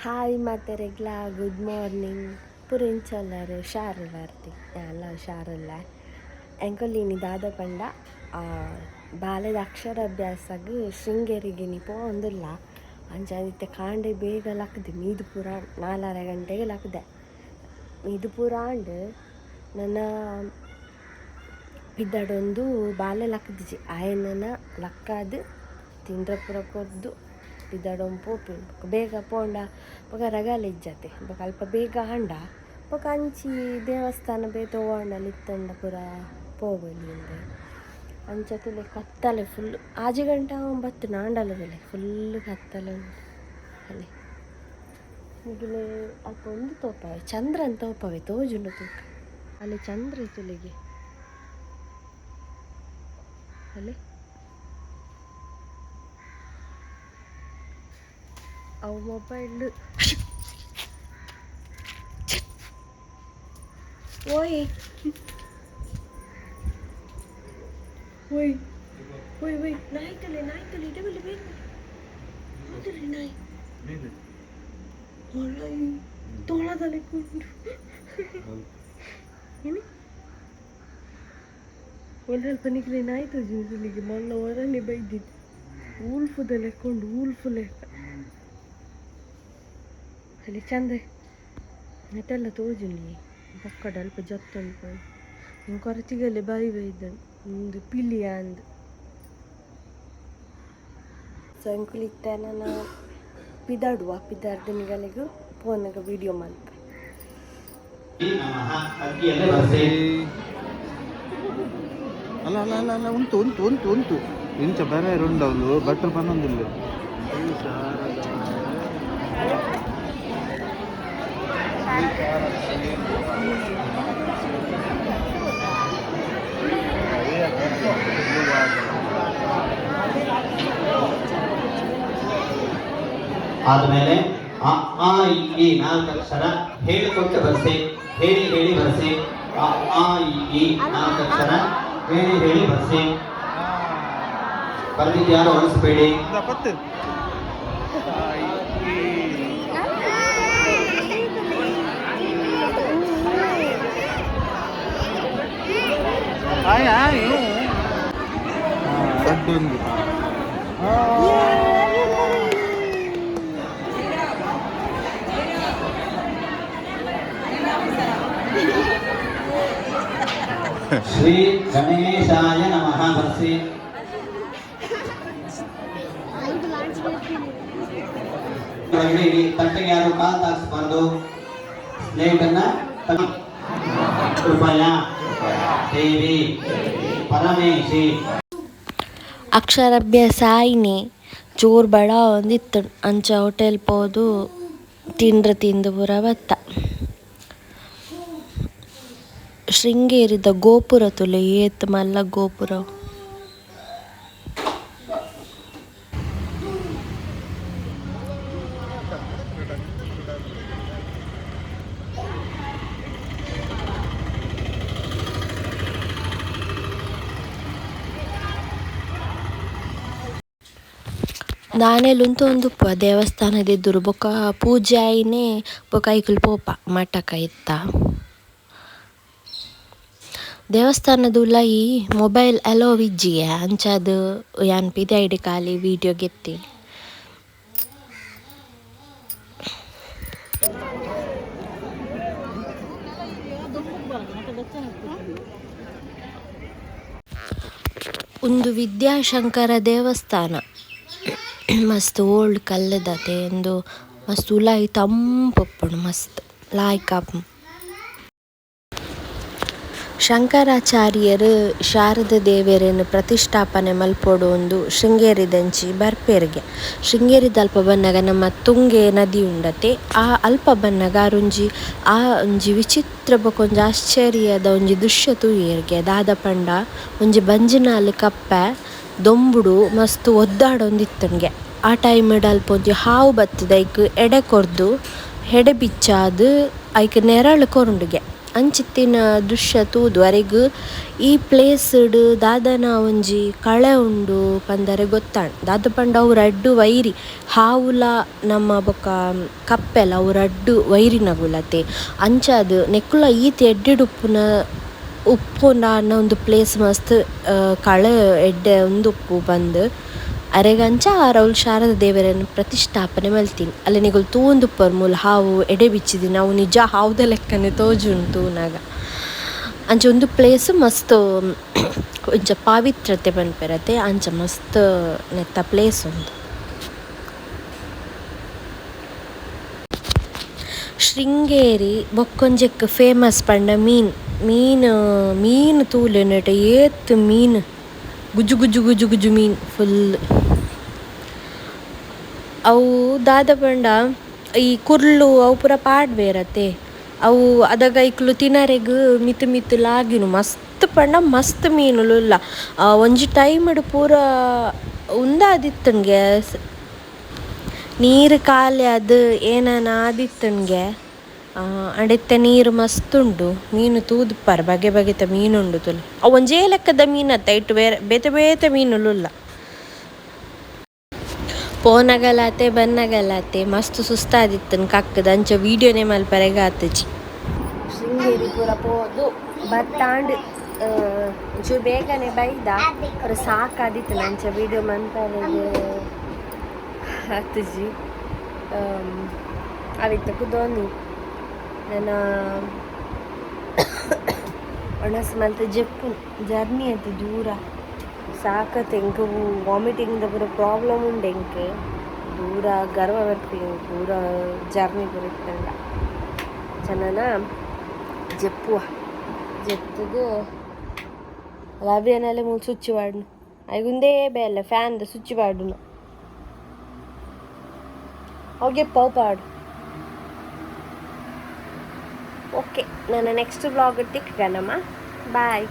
Hi ಮಾತೆರೆಗ್ಲಾ good morning. ಪುರಿಂಚೊಲ್ಲರು ಹುಷಾರುಲಾರ್ತಿ ಯಾನ್ಲ ಹುಷಾರುಲ್ಲೆ. ಎಂಕೊಲಿನಿ ದಾದ ಪಂಡ ಬಾಲೆದ ಅಕ್ಷರಾಭ್ಯಾಸಗ್ ಶೃಂಗೇರಿಗೆ ಪೋವೊಂದುಲ್ಲ. ಅಂಚ ಇತ್ತೆ ಕಾಂಡೆ ಬೇಗ ಲಕ್ಕ್ದೆ ಮೀದು ಪೂರ 4:30 ಗಂಟೆಗೆ ಲಕ್ಕ್ದೆ ಮೀದು ಪೂರ ಆಂಡ್. ನನ ಪಿದಡೊಂದು ಬಾಲೆ ಲಕ್ಕ್ದಿಜಿ ಆಯೆನನ ಲಕ್ಕಾದ್ ತಿಂಡ್ರ ಪೂರ ಕೊರ್ದು ಪಿದಡೊಂದು ಪೋಪಿನಿ. ಬೊಕ ಬೇಗ ಪೋಂಡ ಬೊಕ ರಗಾಲೆ ಇಜ್ಜತೆ. ಬೊಕ ಅಲ್ಪ ಬೇಗ ಆಂಡ ಬೊಕ ಅಂಚಿ ದೇವಸ್ಥಾನ ಬೇತೆ ಒವಾಂಡಲ ಇತ್ತಂಡ ಪೂರ ಪೋವೊಲಿ ಇಂದ್. ಅಂಚ ತೂಲೆ ಕತ್ತಲೆ ಫುಲ್ 6 ಗಂಟೆ ಆವೊಂದು ಆಂಡಲ ತೂಲೆ ಫುಲ್ ಕತ್ತಲೆ ಉಂಡು. ಅಲೆ ನಿಗುಲು ಅಲ್ಪ ಉಂದು ತೋಪವೆ ಚಂದ್ರನ್ ತೋಪವೆ ತೋಜುಂಡು ತೂಕ. ಅಲ್ಲಿ ಚಂದ್ರ ತುಲೆಗೆ ಅಲೆ ಅವು ಮೊಬೈಲ್. ಓಯ್ ಓಯ್ ಓಯ್ ಓಯ್, ನಾಯಿ ತುಲೆ, ನಾಯಿ ತುಲೆ, ಇದೆ ಬಲ್ಲಿ ಬೇಗ ಹೌದುರಿ ನಾಯಿ ಒಳ್ಳೆ ತೋಳದಲೆ ಕೊಂಡು ಏನು ಒಳ್ಳೆ ಅಲ್ಪ ನಿಕ್ಲೆ ನಾಯಿ ತೋಜಿನ ಮಲ್ಲ ಹೊರನೆ ಬೈದಿದ್ದು ಊಲ್ಫುದ ಲೆಕ್ಕೊಂಡು ಊಲ್ಫು ಲೆಕ್ಕ ಅಲ್ಲಿ ಚಂದ ಮತ್ತೆಲ್ಲ ತೋಜುನಿ ಬೊಕ್ಕಡ ಅಲ್ಪ ಜತ್ತೊಂಡು ಇಂಕೊರಚಿಗಲ್ಲಿ ಬಾಯಿ ಬೈದನು ಒಂದು ಪಿಲಿಯ ಅಂದ್. ಸೊ ಎಂಕುಲು ಇತ್ತೆ ನನ ಪಿದಾಡುವ ಪಿದಾಡ್ದು ನಿಗಲೆಗ್ ಪೋನಗ ವಿಡಿಯೋ ಮಲ್ಪೆ. ನಮಃ ಅಗ್ಗಿಯಲ್ಲೇ ಬರೆಸಿ. ಅಲ್ಲ ಅಲ್ಲ ಅಲ್ಲ ಅಲ್ಲ, ಉಂಟು ಉಂಟು ಉಂಟು ಉಂಟು. ಇಂಚ ಬೇರೆ ಉಂಡವನು ಭಟ್ರು ಪನ್ನೊಂದಿಲ್ಲ. ಆದಮೇಲೆ ಅ ಆ ಇ ಈ ನಾಲ್ಕು ಅಕ್ಷರ ಹೇಳಿಕೊಟ್ಟು ಬರೆಸಿ, ಹೇಳಿ ಹೇಳಿ ಬರೆಸಿ. ಅ ಆ ಇ ಈ ನಾಲ್ಕು ಅಕ್ಷರ ಹೇಳಿ ಹೇಳಿ ಬರೆಸಿ. ಬರೆದಿದ್ದು ಯಾರು ಅಳಿಸ್ಬೇಡಿ. ಪತ್ತು. ಆಯ್ ಆಯ್ ರಡ್ಡೊಂದು. ಶ್ರೀ ಗಣೇಶಾಯ ನಮಃ ಬರೆಸಿ. ಒಳಗಡೆ ಇಡಿ. ತಟ್ಟೆಗೆ ಯಾರು ಕಾಲ್ ತಾಕ್ಸ್ಬಾರ್ದು. ಸ್ಲೇಟನ್ನ ಕೃಪಯ ದೇವಿ ಪರಮೇಶಿ. ಅಕ್ಷರಾಭ್ಯಾಸ ಆಯಿನಿ ಚೂರು ಬಡ ಒಂದಿತ್ತು. ಅಂಚ ಹೋಟೆಲ್ ಪೋದು ತಿಂಡ್ರ ತಿಂದು ಪೂರ ಬತ್ತ. ಶೃಂಗೇರಿದ ಗೋಪುರ ತೂಲೆ ಏತ್ ಮಲ್ಲ ಗೋಪುರ. ದಾನೆಲ್ ಉಂತೊಂದುಪ್ಪುವ ದೇವಸ್ಥಾನದ ಎದುರು. ಬೊಕ ಪೂಜೆ ಆಯಿನೇ ಬೊಕ ಐಕುಲು ಪೋಪ ಮಠಕ ಇತ್ತ. ದೇವಸ್ಥಾನದ ಉಲಾಯಿ ಮೊಬೈಲ್ ಅಲೋ ಇಜ್ಜಿಗೆ, ಅಂಚಾದ್ ಯಾನ್ ಪಿದಾಯಿಡ್ ಖಾಲಿ ವಿಡಿಯೋ ಗೆತ್ತಿ. ಉಂದು ವಿದ್ಯಾಶಂಕರ ದೇವಸ್ಥಾನ. ಮಸ್ತ್ ಓಲ್ಡ್ ಕಲ್ಲುದತೆ. ಉಂದು ಮಸ್ತ್ ಉಲಾಯಿ ತಂಪು ಉಪ್ಪುಂಡು, ಮಸ್ತ್ ಲಾಯ್ಕ್ ಆಪುಂಡು. ಶಂಕರಾಚಾರ್ಯರು ಶಾರದ ದೇವೆರೆನ್ ಪ್ರತಿಷ್ಠಾಪನೆ ಮಲ್ಪೊಡು ಉಂದು ಶೃಂಗೇರಿದಂಚಿ ಬರ್ಪೆರ್ಗೆ. ಶೃಂಗೇರಿದಲ್ಪ ಬನ್ನಗ ನಮ್ಮ ತುಂಗೆ ನದಿ ಉಂಡತೆ, ಆ ಅಲ್ಪ ಬನ್ನಗ ಅರುಂಜಿ ಆ ಒಂಜಿ ವಿಚಿತ್ರ ಬೊಕ ಒಂಜಿ ಆಶ್ಚರ್ಯದ ಒಂಜಿ ದೃಶ್ಯ ತೂಯೆರ್ಗೆ. ದಾದ ಪಂಡ ಒಂಜಿ ಬಂಜಿನಾಲ್ ಕಪ್ಪೆ ದೊಂಬುಡು ಮಸ್ತ್ ಒದ್ದಾಡೊಂದಿತ್ತುಂಗೆ. ಆ ಟೈಮ್ ಅಲ್ಪ ಒಂಜಿ ಹಾವು ಬತ್ತುದು ಐಕ್ ಎಡೆ ಕೊರ್ದು ಎಡೆ ಬಿಚ್ಚಾದ್ ಐಕ್ ನೆರಳು ಕೊರುಂಡುಗೆ. ಅಂಚಿತ್ತಿನ ದೃಶ್ಯ ತೂದು ಅರೆಗ್ ಈ ಪ್ಲೇಸ್ಡ್ ದಾದನ ಒಂಜಿ ಕಳೆ ಉಂಡು ಪಂದರೆ ಗೊತ್ತಾಂಡ್. ದಾದ ಪಂಡ ಅವು ರಡ್ಡ್ ವೈರಿ ಹಾವುಲ ನಮ್ಮ ಬೊಕ ಕಪ್ಪೆಲ ಅವು ರಡ್ಡ್ ವೈರಿನಗುಲತೆ. ಅಂಚಾದ್ ನೆಕ್ಕುಲ ಈತ್ ಎಡ್ಡೆಡ್ ಉಪ್ಪುನ ಉಪ್ಪುಂಡ ಉಂದು ಪ್ಲೇಸ್ ಮಸ್ತ್ ಕಳೆ ಎಡ್ಡೆ ಉಂದುಪ್ಪು ಪಂದ್ ಅರೆಗಂಚ ಅರೌಲ್ ಶಾರದ ದೇವರನ್ನು ಪ್ರತಿಷ್ಠಾಪನೆ ಮಲ್ತಿನಿ. ಅಲ್ಲ ನಿಗುಲು ತೂವೊಂದುಪ್ಪರ್ ಮೂಲು ಹಾವು ಎಡೆ ಬಿಚ್ಚಿದಿನ ಅವು ನಿಜ ಹಾವುದ ಲೆಕ್ಕನೆ ತೋಜುಂಡು ತೂನಗ. ಅಂಚ ಉಂದು ಪ್ಲೇಸ್ ಮಸ್ತ್ ಒಂಜ ಪಾವಿತ್ರತೆ ಪನ್ಪೆರತೆ ಅಂಚ ಮಸ್ತ್ ನೆತ್ತ ಪ್ಲೇಸ್ ಉಂದು. ಶೃಂಗೇರಿ ಬೊಕ್ಕೊಂಜೆಕ್ ಫೇಮಸ್ ಪಂಡ ಮೀನ್ ಮೀನ್ ಮೀನ್ ತೂಲೆ ನೆಟ ಏತ್ ಮೀನ್ ಗುಜು ಗುಜು ಗುಜು ಗುಜು ಮೀನ್ ಫುಲ್. ಅವು ದಾದ ಪಂಡ ಈ ಕುರ್ಲು ಅವು ಪೂರ ಪಾಡ್ಬೇರತೆ ಅವು ಅದಗ ಐಕ್ಲು ತಿನರೆಗ್ ಮಿತ್ ಮಿತ್ ಲಾಗಿನು ಮಸ್ತ್ ಪಂಡ ಮಸ್ತ್ ಮೀನುಲು ಉಲ್ಲ. ಒಂಜಿ ಟೈಮ್ಡ್ ಪೂರ ಉಂದಾದಿತ್ತುಂಗೆ ನೀರು ಖಾಲಿ ಅದು ಏನನ ಆದಿತ್ತುಂಗೆ ಅಂಡ ಇತ್ತೆ ನೀರು ಮಸ್ತ್ ಉಂಡು ಮೀನು ತೂದುಪ್ಪರ್ ಬಗೆ ಬಗೆತ ಮೀನುಂಡು ತುಲೆ ಅವು ಒಂಜೇ ಲೆಕ್ಕದ ಮೀನತ್ತ ಇಟ್ಟು ಬೇರೆ ಬೇತೆ ಬೇತೆ ಮೀನುಲು ಉಲ್ಲ. ಪೋನಗಲಾತೆ ಬನ್ನಗಲಾತೆ ಮಸ್ತ್ ಸುಸ್ತಾದಿತ್ತನ್ ಕಕ್ಕದ ಅಂಚ ವೀಡಿಯೋನೇ ಮಲ್ಪರೆಗ್ ಆತುಜಿ. ಶೃಂಗೇರಿ ಪೂರ ಪೋದು ಬತ್ತಾಂಡ್ ಒಂಚೂರು ಬೇಗನೆ ಬೈದ ಪೂರ ಸಾಕಾದಿತ್ತು ಅಂಚ ವೀಡಿಯೋ ಮನ್ಪರೆಗ್ ಆತುಜಿ. ಅವಿತ್ತ ಕುದೋನಿ ನನ್ನ ಒಣಸ್ ಮಲ್ತ್ ಜೆಪ್ಪು ಜರ್ನಿ ಆಯ್ತು ದೂರ ಸಾಕತ್ ಎಂಕ್ ವಾಮಿಟಿಂಗ್ ದ ಪೂರ ಪ್ರಾಬ್ಲಮ್ ಉಂಡು ಎಂಕ್ ದೂರ ಗರ್ವ ಬರ್ಪಿ ದೂರ ಜರ್ನಿ ಪೂರ ಇತ್ತಂಡ ಚೆನ್ನನ ಜೆಪ್ಪುವ ಜೆತ್ತದು ಲವ್ಯನಲ್ಲೇ ಮೂಲು ಸ್ವಿಚ್ ಪಾಡುನು ಐಗುಂದೇ ಬೇಲೆ ಫ್ಯಾನ್ ದ ಸ್ವಿಚ್ ಪಾಡುನು ಅವು ಪವ್ ಪಾಡು. ಓಕೆ, ನನ್ನ ನೆಕ್ಸ್ಟ್ ವ್ಲಾಗ್ ತಿಕ್ಕನಮ್ಮ. ಬಾಯ್.